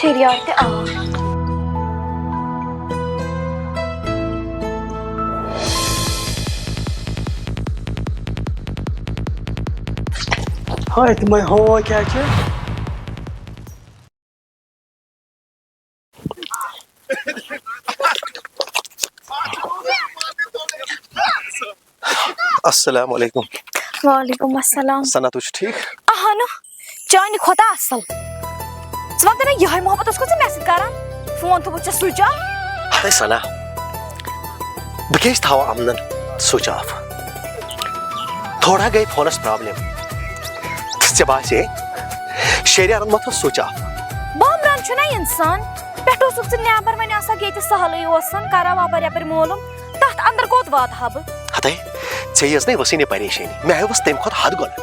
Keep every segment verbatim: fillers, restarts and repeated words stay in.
شیریار تہِ آو۔ ہاے تِمے ہو کیٛاہ چھِ؟ السلام علیکم۔ وعلیکم السلام۔ ثنا، تُہۍ چھِو ٹھیٖک؟ اہنُو، چانہِ کھۄتہٕ اصل۔ ژٕ وَن تہٕ مےٚ، یِہوٚے محبت اوسکھٕ ژٕ مےٚ سۭتۍ کران؟ فون تھوٚوُتھ ژےٚ سُچ آف؟ ہتے ثنا، بہٕ کیٛازِ تھاوٕ اَمنَن سُچ آف؟ تھوڑا گٔے فونَس پرابلم۔ ژےٚ باسے شیریارَن ما تھوٚو سُچ آف؟ بامبران چھُنہ اِنسان، پٮ۪ٹھٕ اوسُکھ ژٕ نٮ۪بر، وۄنۍ آسہٕ ہاکھ ییٚتہِ سہلٕے اوسَن، کران وۄپٲرۍ یَپٲرۍ معلوم، تَتھ اندر کوٚت واتہٕ ہا بہٕ؟ ہتے، ژےٚ یٲژ نَے ؤژھٕے نہٕ پریشٲنی، مےٚ ہاے ؤژھ تَمہِ کھۄتہٕ حد گۄڈٕ۔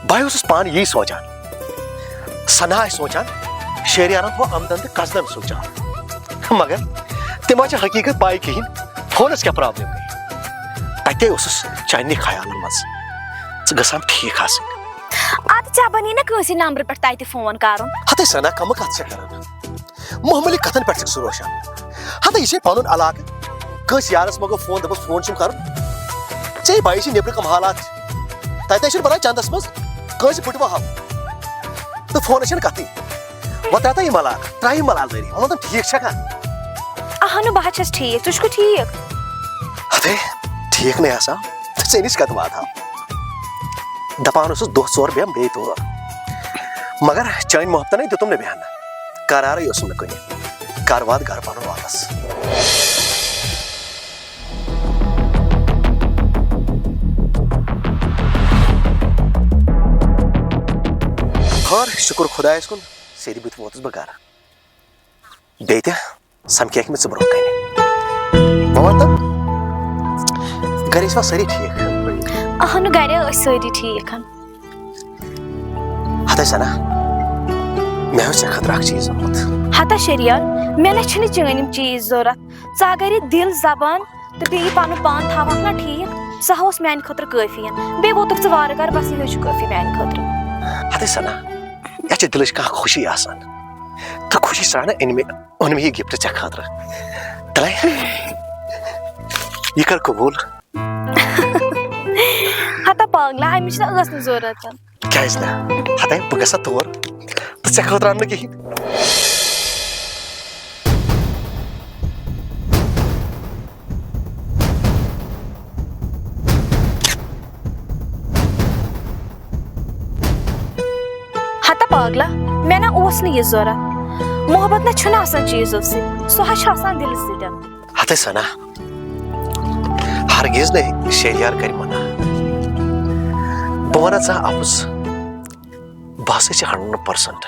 بہٕ ہاے اوسُس پانہٕ یی سونٛچان۔ ثنا آسہِ سونٛچان، شیریارن تھوٚو اَمدن تہٕ قصدن سونٛچان۔ مگر تِم ما چھِ حقیٖقت پاے کِہیٖنۍ، فونس کیٛاہ پرابلم گٔے۔ تَتے اوسُس چانہِ خیالن منٛز، ژٕ گژھان ٹھیٖک آسٕنۍ۔ اَدٕ ژےٚ بنی نہ کٲنٛسہِ نمبرٕ پٮ۪ٹھ تَتہِ فون کرُن؟ ہتے ثنا، کمہٕ کتھ چھےٚ کران؟ معموٗلی کتھن پٮ۪ٹھ چھکھ سُہ روشن۔ ہتا، یہِ چھے پنُن علاقہٕ۔ کٲنٛسہِ یارس ما گوٚو فون، دپس فون چھُم کرُن؟ ژےٚ پَیی چھِ نیٚبرٕ کم حالات چھِ۔ تتہِ چھُنہٕ بنان چندس منٛز کٲنٛسہِ پھُٹوا ہاو۔ تہٕ فونس چھنہٕ کتھٕے۔ وۄنۍ ترٛاو تہٕ یِم علاقہٕ، ترٛاو یِم علاقہٕ ذٔریعہٕ۔ وۄنۍ وَن تِم ٹھیٖک چھکھا؟ اہنُو، بہٕ حظ چھَس ٹھیٖک۔ ژٕ چھُکھٕ ٹھیٖک؟ ہتے، ٹھیٖک نَے آسان۔ ژےٚ نِش کتھ واتہٕ ہاو؟ دپان اوسُس دۄہ ژور بیٚہمہٕ بیٚیہِ تور۔ مگر چٲنۍ محبتن ہے دیُتُم نہٕ بیٚہنہٕ۔ قرارٕے اوسُم نہٕ کُنہِ۔ کر وات گرٕ پنُن واپس۔ خٲر، شُکُر خۄدایس کُن، سیٚدِ بٕتھِ ووتُس بہٕ گرٕ۔ بیٚیہِ تہِ سمکھیکھ مےٚ ژٕ برونٛہہ کنہِ۔ وۄنۍ وَن تہٕ، گرِ ٲسوا سٲری ٹھیٖک؟ اہنُو، گرِ ٲسۍ سٲری ٹھیٖک۔ ہتے ثنا، مےٚ اوس ژےٚ خٲطرٕ اکھ چیٖز اوٚنمُت۔ ہتا شیریار، مےٚ نہ چھِنہٕ چٲنۍ یِم چیٖز ضوٚرتھ۔ ژٕ اگر یہِ دِل، زبان تہٕ بیٚیہِ یہِ پنُن پان تھاوکھ نہ ٹھیٖک، سُہ ہا اوس میانہِ خٲطرٕ کٲفی۔ بیٚیہِ ووتُکھ ژٕ وارٕ کارٕ، بس یِہوٚے چھُ کٲفی میانہِ خٲطرٕ۔ ہتے ثنا، یتھ چھِ دِلٕچ کانٛہہ خوشی آسان تہٕ خوشی سان أنۍ مےٚ، اوٚن مےٚ یہِ gift ژےٚ خٲطرٕ۔ تلے، یہِ کر قبوٗل۔ ہتا پاگلا، امِچ نہ ٲس نہٕ ضروٗرت۔ کیازِ نہٕ؟ ہتے، بہٕ گژھٕ ہا تور تہٕ ژےٚ خٲطرٕ انہٕ نہٕ کِہیٖنۍ۔ ہتا پاگلا، مےٚ نہ اوس نہٕ یہِ ضروٗرت۔ محبت نہ چھُنہٕ آسان چیٖزو سۭتۍ، سُہ ہا چھُ آسان دِلہٕ سۭتۍ۔ ہتے ثنا، ہرگز نہٕ شیریار کرِ منع۔ بہٕ ونہٕ ژےٚ اپُز، بہٕ ہسا چھِ hundred percent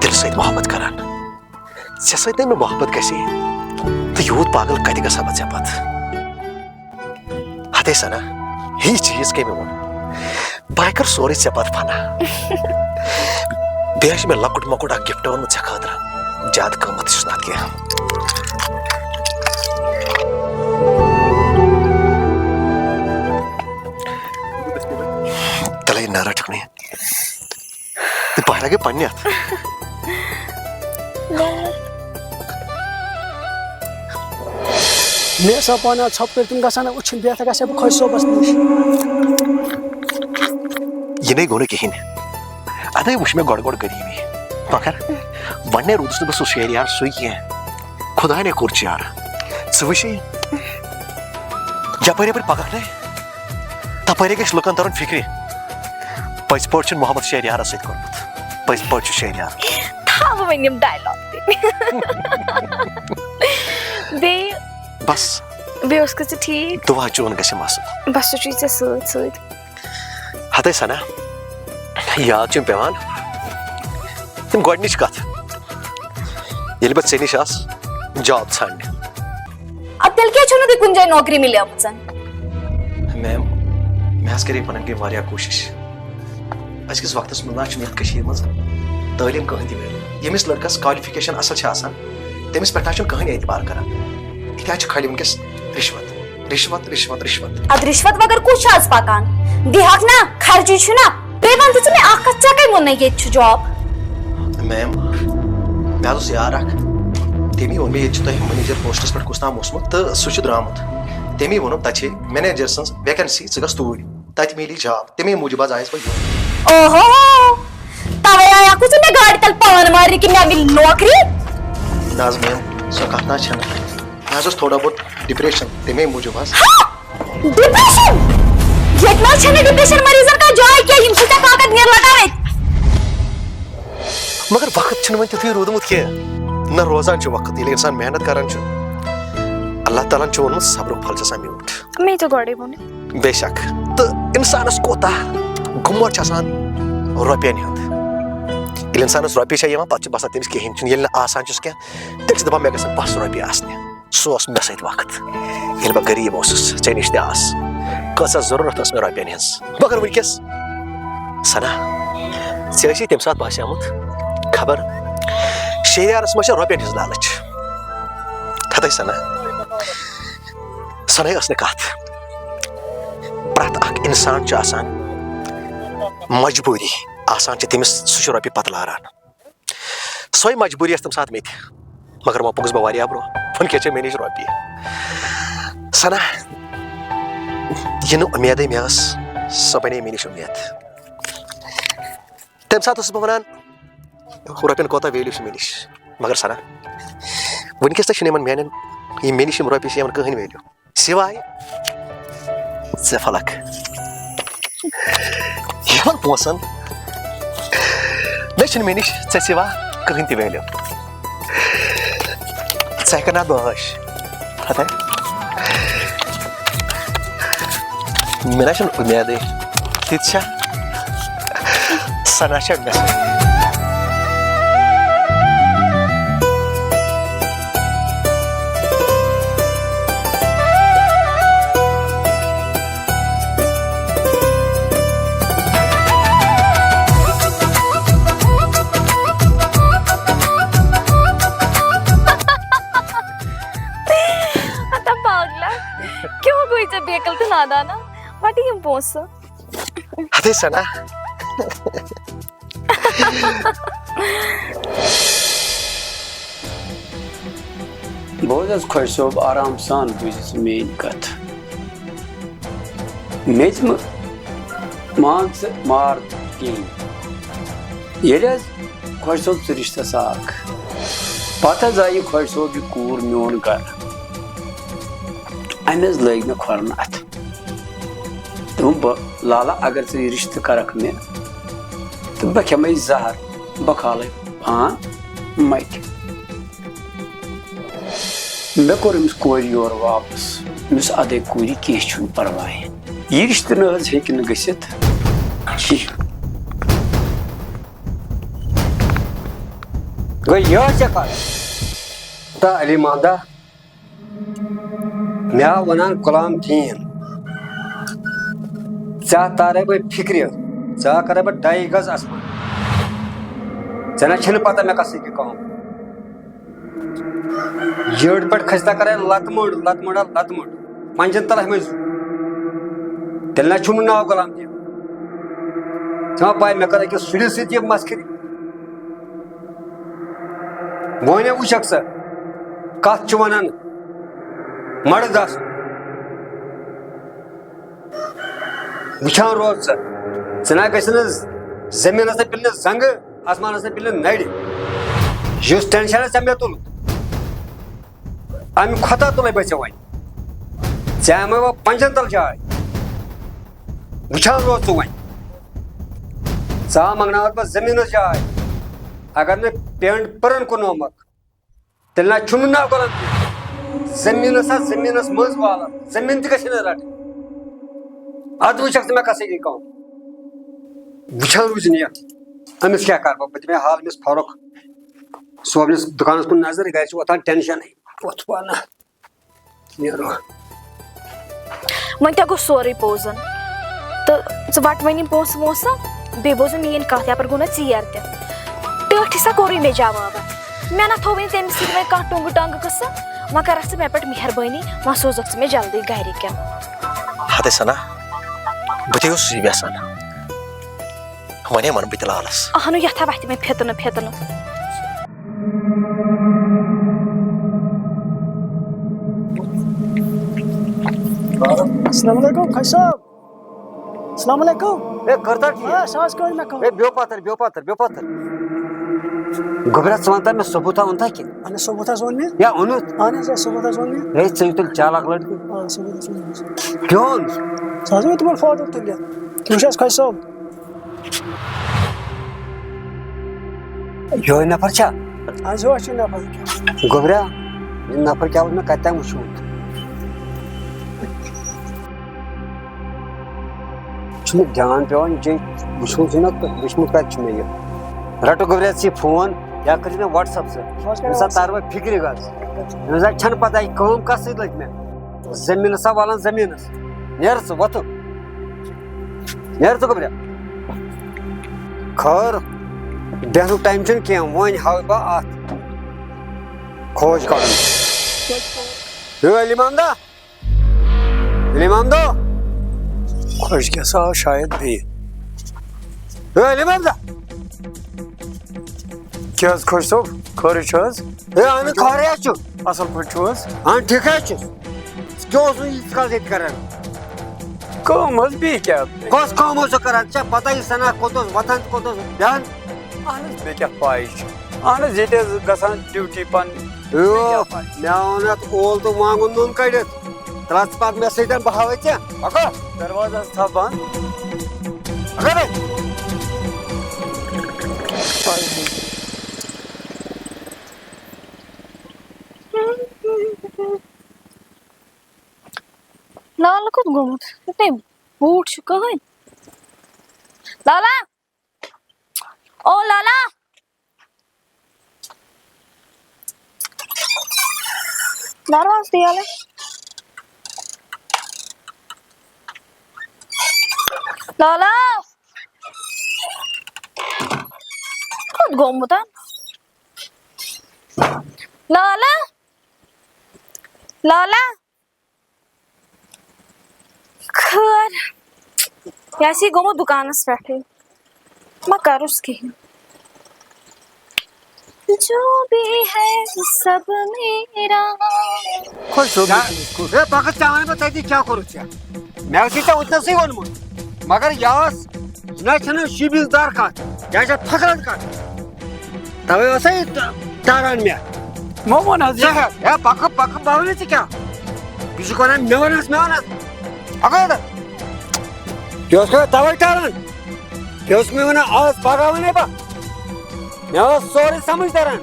دِلہٕ سۭتۍ محبت کران۔ ژےٚ سۭتۍ نَے مےٚ محبت گژھِ ہے، تہٕ یوٗت پاگل کتہِ گژھٕ ہا بہٕ ژےٚ پتہٕ؟ ہتے ثنا، یہِ چیٖز کٔمۍ ووٚن؟ بہٕ ہا کرٕ سورُے ژےٚ پتہٕ فنا۔ بیٚیہِ چھُ مےٚ لۄکُٹ مۄکُٹ اکھ gift اوٚنمُت ژےٚ خٲطرٕ۔ زیادٕ قۭمتھ تہِ چھُس نہٕ اتھ کینٛہہ۔ تلے نہ رٹکھ نہٕ۔ تہٕ پہلا گٔے پننہِ اتھٕ۔ مےٚ ٲسا پانہٕ ژھۄپہٕ کٔرۍ تِم گژھان وٕچھِنۍ، بیٚیہِ ہسا گژھِ ہا بہٕ خۄش صٲبس نِش۔ یہِ نَے گوٚو نہٕ کِہیٖنۍ۔ ادے وٕچھ مےٚ گۄڈٕ گۄڈٕ غریٖبی، مگر وۄنۍ نَے روٗدُس نہٕ بہٕ سُہ شیریار سُے کینٛہہ۔ خۄداے نَے کوٚر چارٕ۔ ژٕ وٕچھے، یپٲرۍ یپٲرۍ پککھ نَے، تپٲرے گژھِ لُکن ترُن فکرِ۔ پٔزۍ پٲٹھۍ چھُنہٕ محبت شیریارس سۭتۍ کوٚرمُت۔ پٔزۍ پٲٹھۍ چھُ شیریار۔ تھاو وۄنۍ یِم dialogue تہِ۔ بیٚیہِ بس۔ بیٚیہِ اوسکھٕ ژٕ ٹھیٖک؟ دُعا چون گژھِ مَسُن۔ بس، سُہ چھُے ژےٚ سۭتۍ سۭتۍ۔ ہتے ثنا، یاد چھُم پٮ۪وان تِم گۄڈٕنِچ کتھ، ییٚلہِ بہٕ ژےٚ نِش آس job ژھانٛڈنہِ۔ ادٕ تیٚلہِ کیٛازِ چھُو نہٕ تُہۍ کُنہِ جایہِ نوکری مِلیمٕژ؟ میم، مےٚ حظ کَرے پَنٕنۍ کِنۍ واریاہ کوٗشِش۔ أزکِس وقتَس منٛز نہ چھُنہٕ یَتھ کٔشیٖرِ منٛز تعلیٖم کٕہٕنۍ تہِ value۔ ییٚمِس لٔڑکَس qualification اَصٕل چھِ آسان، تٔمِس پٮ۪ٹھ نہ چھُنہٕ کٕہٕنۍ اعتبار کَران۔ یہِ تہِ حظ چھِ خٲلی وٕنکیٚس رِشوت، رِشوت، رِشوت، رِشوت۔ اَدٕ رِشوت بغٲر کُس چھُ آز پَکان؟ دِہَکھ نا، خرچی چھُ نا۔ بیٚیہِ وَن تہٕ ژٕ مےٚ اَکھ کَتھ، ژےٚ کَمہِ ووٚن نَے ییٚتہِ چھُ job؟ میم، مےٚ حظ اوس یار اکھ، تٔمی ووٚن مےٚ، ییٚتہِ چھُ تۄہہِ منیجر پوسٹس پٮ۪ٹھ کُس تام اوسمُت، تہٕ سُہ چھُ درٛامُت۔ تٔمی ووٚنُم، تَتہِ چھِ منیجر سٕنٛز ویکینسی، ژٕ گژھ توٗرۍ، تَتہِ میلی جاب۔ تَمے موٗجوٗب حظ آیس بہٕ یور۔ اوہو، توے آیا کُس مےٚ گاڑِ تل پان مارنہِ کہِ مےٚ مِلہِ نوکری؟ نہ حظ میم، سۄ کتھ نہ حظ چھنہٕ۔ مےٚ حظ اوس تھوڑا بہت ڈپریشن، تَمے موٗجوٗب حظ۔ ہا؟ ڈپریشن؟ ییٚتہِ نہ حظ چھنہٕ ڈپریشن مریضن کانٛہہ جاے کینٛہہ، یِم چھِ ژےٚ فقط نیر لٹاوٕنۍ۔ مگر وقت چھُنہٕ وۄنۍ تیُتھُے روٗدمُت کینٛہہ۔ نہ روزان چھُ وقت، ییٚلہِ انسان محنت کران چھُ۔ اللہ تعالیٰ ہن چھُ ووٚنمُت، صبرُک پھل چھُ آسان میوٗٹھ۔ مےٚ ژےٚ گۄڈَے ووٚنُے۔ بے شک۔ تہٕ انسانس کوتاہ گُموٹ چھُ آسان رۄپین ہُنٛد۔ ییٚلہِ انسانس رۄپیہِ چھےٚ یِوان، پتہٕ چھُ باسان تٔمِس کِہیٖنۍ چھُنہٕ۔ ییٚلہِ نہٕ آسان چھُس کینٛہہ، تیٚلہِ چھُ دپان، مےٚ گژھن پَس رۄپیہِ آسنہِ۔ سُہ اوس مےٚ سۭتۍ وقت، ییٚلہِ بہٕ غریٖب اوسُس، ژےٚ نِش تہِ آس۔ کۭژاہ ضروٗرت ٲس مےٚ رۄپین ہٕنٛز۔ مگر وٕنکیٚس، ثنا، ژےٚ ٲسی تمہِ ساتہٕ باسیومُت، خبر شہریارس منٛز چھےٚ رۄپین ہٕنٛز لالٕچ۔ ہتے ثنا، ثنا ٲس نہٕ کتھ۔ پرٛٮ۪تھ اکھ انسان چھُ آسان مجبوٗری، آسان چھِ تٔمِس، سُہ چھُ رۄپیہِ پتہٕ لاران۔ سۄے مجبوٗری ٲس تَمہِ ساتہٕ مےٚ تہِ۔ مگر وۄنۍ پوٚکُس بہٕ واریاہ برونٛہہ۔ وٕنکیٚس چھےٚ مےٚ نِش رۄپیہِ۔ ثنا، یہِ نہٕ اُمیدٕے مےٚ ٲس، سۄ بَنے مےٚ نِش اُمید۔ تَمہِ ساتہٕ اوسُس بہٕ وَنان، رۄپیَن کوتاہ value چھُ مےٚ نِش۔ مگر ثنا، وٕنکیٚس تہِ چھِنہٕ یِمَن میٛانٮ۪ن، یِم مےٚ نِش یِم رۄپیہِ چھِ، یِمَن کٕہٕنۍ value۔ سوائے ژےٚ فلک۔ یِمن پونٛسن نہ چھُنہٕ مےٚ نِش ژےٚ سوا کٕہٕنۍ تہِ value۔ ژٕ ہٮ۪ککھ نہٕ اتھ بٲش۔ ہتے۔ مےٚ نہ چھُنہٕ اُمیدٕے۔ تِتہِ چھا؟ سنا چھا مےٚ سۭتۍ؟ ہتا پاگلا، کیوں گوٚو ژےٚ بیقل تہٕ نادانا؟ وٹہِ یِم پونٛسہٕ۔ ہتے سنا۔ بوز حظ خۄش صٲب، آرام سان بوٗزِ ژٕ میٛٲنۍ کتھ۔ میٚژِ مہٕ مان ژٕ مار کِہیٖنۍ۔ ییٚلہِ حظ خۄش صٲب ژٕ رِشتَس آکھ، پَتہٕ حظ آیہِ خۄش صٲب یہِ کوٗر میون گَرٕ۔ أمۍ حظ لٲگۍ مےٚ کھۄرَن اَتھٕ۔ دوٚپُن، "بہٕ لالا، اگر ژٕ یہِ رِشتہٕ کَرَکھ مےٚ، تہٕ بہٕ کھٮ۪مَے زَہر، بہٕ کھالَے پان مَٹہِ۔" مےٚ کوٚر أمِس کورِ یورٕ واپس۔ مےٚ دوٚپُس، "اَدَے کوٗرِ، کینٛہہ چھُنہٕ پَرواے۔ یہِ رِشتہٕ نہٕ حظ ہیٚکہِ نہٕ گٔژھِتھ کِہیٖنۍ۔" گوٚو یہِ ٲس ژےٚ کَتھ؟ تا علی ماندا، مےٚ آو وَنان غلام دیٖن، ژےٚ تارے بہٕ فِکرِ، ژےٚ کَرے بہٕ ڈاے گز آسمان۔ ژےٚ نہ چھَنہٕ پَتہ مےٚ کَس سۭتۍ یہِ کٲم۔ یٔڑ پٮ۪ٹھ کھسہِ تا کرے لتہٕ مٔڑ، لتہٕ مٔڑا لتہٕ مٔڑ۔ پنجن تل ہمے زُو۔ تیٚلہِ نہ چھُم نہٕ ناو غلام دیٖن۔ ژٕ ما پاے مےٚ کٔر أکِس شُرِس سۭتۍ یہِ مسخری؟ وۄنۍ وٕچھکھ ژٕ، کتھ چھُ ونان مڑٕ دس۔ وٕچھان روز ژٕ، ژٕ نہ گژھِ نہٕ زٔمیٖنس تہِ پِلنہِ زنٛگہٕ، آسمانس نہٕ پِلنہِ نرِ۔ یُس ٹینشن ژےٚ مےٚ تُل، امہِ کھۄتہٕ تُلے بہٕ ژےٚ وۄنۍ۔ ژےٚ ہٮ۪مے بہٕ پنجن تل جاے۔ وٕچھان روز ژٕ وۄنۍ۔ ژٕ آ منٛگناوتھ بہٕ زٔمیٖنس جاے۔ اگر نہٕ پینٹ پٔرن کُنومکھ، تیٚلہِ نہ چھُنہٕ ناو غلط کینٛہہ۔ زٔمیٖنَس آ زٔمیٖنَس منٛز والان، زٔمیٖن تہِ گژھِ نہٕ رَٹٕنۍ۔ اَدٕ وٕچھَکھ ژٕ مےٚ کَسٕے گٔے کٲم۔ وٕچھان روٗزِن یہِ، أمِس کیٛاہ کَرٕ بہٕ؟ بہٕ دِمے حال أمِس فاروق صٲبنِس دُکانَس کُن نظر، گَرِ چھِ وۄتھان ٹٮ۪نشَنٕے۔ وۄتھ پانہٕ۔ نیرو۔ وۄنۍ تہِ گوٚو سورُے پوٚز۔ تہٕ ژٕ وَٹ وۄنۍ یِم پونٛسہٕ وونٛسہٕ، بیٚیہِ بوزُن میٛٲنۍ کَتھ، یَپٲرۍ گوٚو نہ ژیر تہِ۔ ٹٲٹھۍ سا کوٚرُے مےٚ جواب۔ مےٚ نہ تھوٚوُے نہٕ تٔمِس سۭتۍ وۄنۍ کانٛہہ ٹوٚنٛگہٕ ٹانٛگہٕ قٕصہٕ۔ وۄنۍ کَرَکھ ژٕ مےٚ پٮ۪ٹھ مہربٲنی، وۄنۍ سوزَکھ ژٕ مےٚ جلدی گَرِکٮ۪ن۔ ہَتَے سَنا، بہٕ تہِ اوسُس یہِ یَژھان۔ وۄنۍ وَنہٕ بہٕ تہِ لالَس۔ اَہنُو، یَتھ ہا وَتھِ مےٚ فِتنہٕ، فِتنہٕ۔ السلام علیکم خۄش صٲب۔ السلام علیکم۔ ہے، کٔر تَتھ ٹھیٖک۔ آ، سۄ حظ کٔر مےٚ کٲم۔ ہے، بیٚہو پَتھر، بیٚہو پَتھر، بیٚہو پَتھر۔ گوٚبرا، ژٕ وَن تہٕ مےٚ، ثبوٗتہ اوٚن تہٕ کِنہٕ؟ اَہَن حظ، ثبوٗت حظ اوٚن مےٚ۔ یا اوٚنُتھ؟ اَہَن حظ، آ، ثبوٗت حظ اوٚن مےٚ۔ ہے، ژٕ یہِ تُل چالاک لٔڑکہٕ۔ آ، ثبوٗت حظ اوٚن مےٚ۔ کیٛاہ اوٚن؟ سُہ حظ اوٚن تِمَن فوٹو تُلِتھ۔ وٕچھ حظ خۄش صٲب۔ یِہوٚے نفر چھا؟ اَہَن حظ، یِہوٚے چھُ نفر۔ گوٚبرا، یہِ نفر کیٛاہ اوس مےٚ کَتہِ تام وٕچھمُت؟ چھُنہٕ دیان پٮ۪وان، یہِ چھُ وٕچھمُت چھُنہ، وٕچھمُت کَتہِ چھُ مےٚ یہِ؟ رَٹو گوٚبرا ژٕ یہِ فون یا کٔرِو مےٚ WhatsApp ژٕ۔ بہٕ حظ کَرٕ ییٚمہِ ساتہٕ WhatsApp۔ تَرٕ وۄنۍ فِکرِ گژھ۔ ییٚمہِ ساتہٕ چھَنہٕ پَتہ یہِ کٲم کَس سۭتۍ لٔج مےٚ۔ زٔمیٖنَس ہا والان زٔمیٖنَس۔ نیر ژٕ وۄتھُن۔ نیر ژٕ گوٚبریا۔ خٲر، بیٚہنُک ٹایم چھُنہٕ کینٛہہ، وۄنۍ ہاوٕ بہٕ اَتھ کھوج کَڑُن۔ ہے علی محمدا، علی محمدا۔ خۄش گژھِ آو شاید بیٚیہِ۔ ہے علی محمدا۔ کیٛاہ حظ خۄش صٲب، خٲرٕے چھُ حظ؟ ہے اَہَن خٲرٕے حظ چھُ۔ اَصٕل پٲٹھۍ چھُو حظ؟ اَہَن ٹھیٖکھٕے حظ چھُس۔ ژٕ کیٛاہ اوسُکھ ییٖتِس کالَس ییٚتہِ کران؟ کٲم حظ، بیٚیہِ کیٛاہ؟ کۄس کٲم اوسُکھ کران؟ ژےٚ پتہ یہِ سنا کوٚت اوس وۄتھان تہٕ کوٚت اوس بیٚہان؟ اہن حظ، مےٚ کیٛاہ پَے چھِ؟ اہن حظ، ییٚتہِ حظ گژھان ڈیوٹی پنٕنۍ۔ یو، مےٚ کیٛاہ پَے؟ مےٚ اوٚن اَتھ اول تہٕ وانٛگُن نوٗن کٔڑِتھ۔ ترٛاو ژٕ پَتہٕ مےٚ سۭتۍ، بہٕ ہاوَے ژےٚ۔ پَکو۔ دروازٕ حظ تھاو بنٛد۔ پَکو بیٚیہِ۔ لالہٕ کوٚت گوٚمُت؟ ییٚتہِ بوٗٹھ چھُ کٕہٕنۍ۔ لالا! او لالا! دروازٕ تہِ یَلَے۔ لالا! کوٚت گوٚمُت؟ لالا! لالا! خٲر، یہِ آسہِ گوٚمُت دُکانَس پٮ۪ٹھٕے۔ ما کَرُس کِہیٖنۍ۔ جو بھی ہے سب میرا۔ خۄش صٲب، کیٛاہ؟ مےٚ چھُنہٕ کوٚر۔ ہے، پَکھ ژٕ، ژےٚ وَنَے بہٕ تَتی کیٛاہ کوٚرُتھ ژےٚ۔ مےٚ اوسُے ژےٚ وٕنۍکٮ۪سٕے ووٚنمُت۔ مگر یہِ ٲس، یہِ نہ چھَنہٕ شیٖبِز دار کَتھ، یہِ چھےٚ پھٔکرَن کَتھ۔ تَوَے اوسَے یہِ ت-، تاران مےٚ۔ وۄنۍ وَن حظ۔ ژےٚ ہٮ۪کھ، ہے، پَکھ، پَکھ، بہٕ وَنَے ژےٚ کیٛاہ۔ بہٕ چھُس وَنان، مےٚ وَن حظ، مےٚ وَن حظ۔ پَکھ حظ۔ یہِ اوس مےٚ تَوَے تاران۔ یہِ اوس مےٚ وَنان، آز پَگاہ وَنے بہٕ۔ مےٚ اوس سورُے سَمٕجھ تَران۔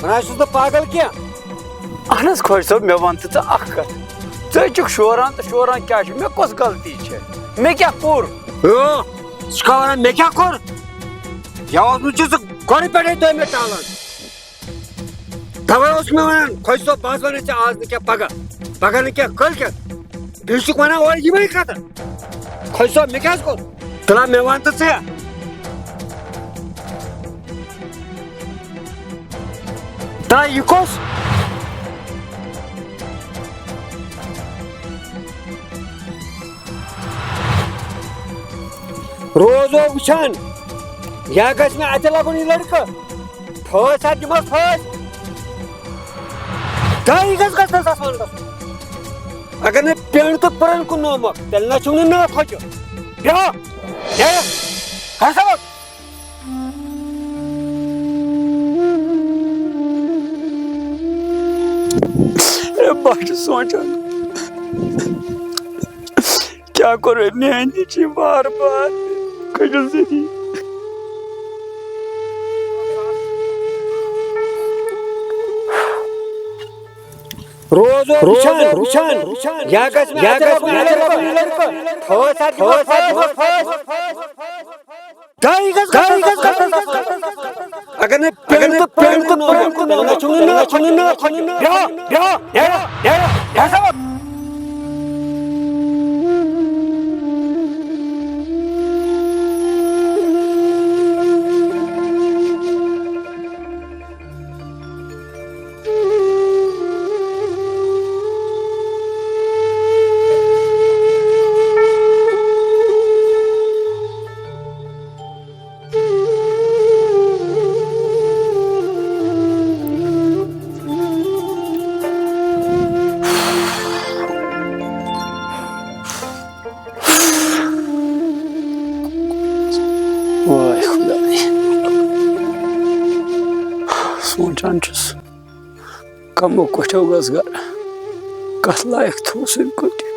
وَنان چھُس نہٕ پاگل کینٛہہ۔ اَہن حظ، خۄش صٲب، مےٚ وَن تہٕ ژٕ اَکھ کَتھ۔ ژٕ حظ چھُکھ شوران تہٕ شوران کیٛاہ چھُ؟ مےٚ کۄس غلطی چھےٚ؟ مےٚ کیٛاہ کوٚر؟ او، ژٕ چھُکھا وَنان مےٚ کیٛاہ کوٚر؟ یہِ اوس نہٕ ژٕ گۄڈٕ پٮ۪ٹھَے تۄہہِ مےٚ ٹالان۔ تَوَے اوس مےٚ وَنان، خۄش صٲب، بہٕ حظ وَنَے ژےٚ آز نہٕ کینٛہہ، پَگاہ۔ پَگاہ نہٕ کینٛہہ، کٲلۍکٮ۪تھ۔ بیٚیہِ چھُکھ وَنان اورٕ یِمَے کَتھٕ۔ خۄش صٲب، مےٚ کیٛاہ حظ کوٚر؟ تُلہ، مےٚ وَن تہٕ ژٕ۔ تہٕ یہِ کُس؟ روز وۄنۍ وٕچھان، یا گژھِ مےٚ اَتہِ لَگُن یہِ لٔڑکہٕ۔ پھٲسۍ ہا دِمَس پھٲسۍ۔ دَہہِ گژھِ گژھنَس آسمانَس۔ اگر نہٕ پٮ۪نٛڈ تہٕ پٕرَن کُن نومَکھ، تیٚلہِ نہ چھُم نہٕ ناو کھۄچہِ۔ بیٚہہ، بیٚہہ، کر سبق۔ اے، بہٕ چھُس سونٛچان، کیٛاہ کوٚر أمۍ میٛانہِ نِچہِ وار بار؟ کٔژِس ذٔریعہٕ؟ روز وۄنۍ وٕچھان، وٕچھان، یا گژھِ مےٚ اَتہِ لَگُن یہِ لٔڑکہٕ۔ پھٲسۍ ہا دِمَس پھٲسۍ۔ دَہہِ گژھِ گژھنَس۔ اگر نہٕ پٮ۪نٛڈ تہٕ پٕرَن کُن نومَکھ، تیٚلہِ نہ چھُم نہٕ ناو کھۄچہِ۔ بیٚہہ، بیٚہہ، بیٚہہ، بیٚہہ سبق۔ کران چھُس۔ کمو کٹھیو گٔژھ گرٕ، کتھ لایق تھوٚو سُہ کُٹھ؟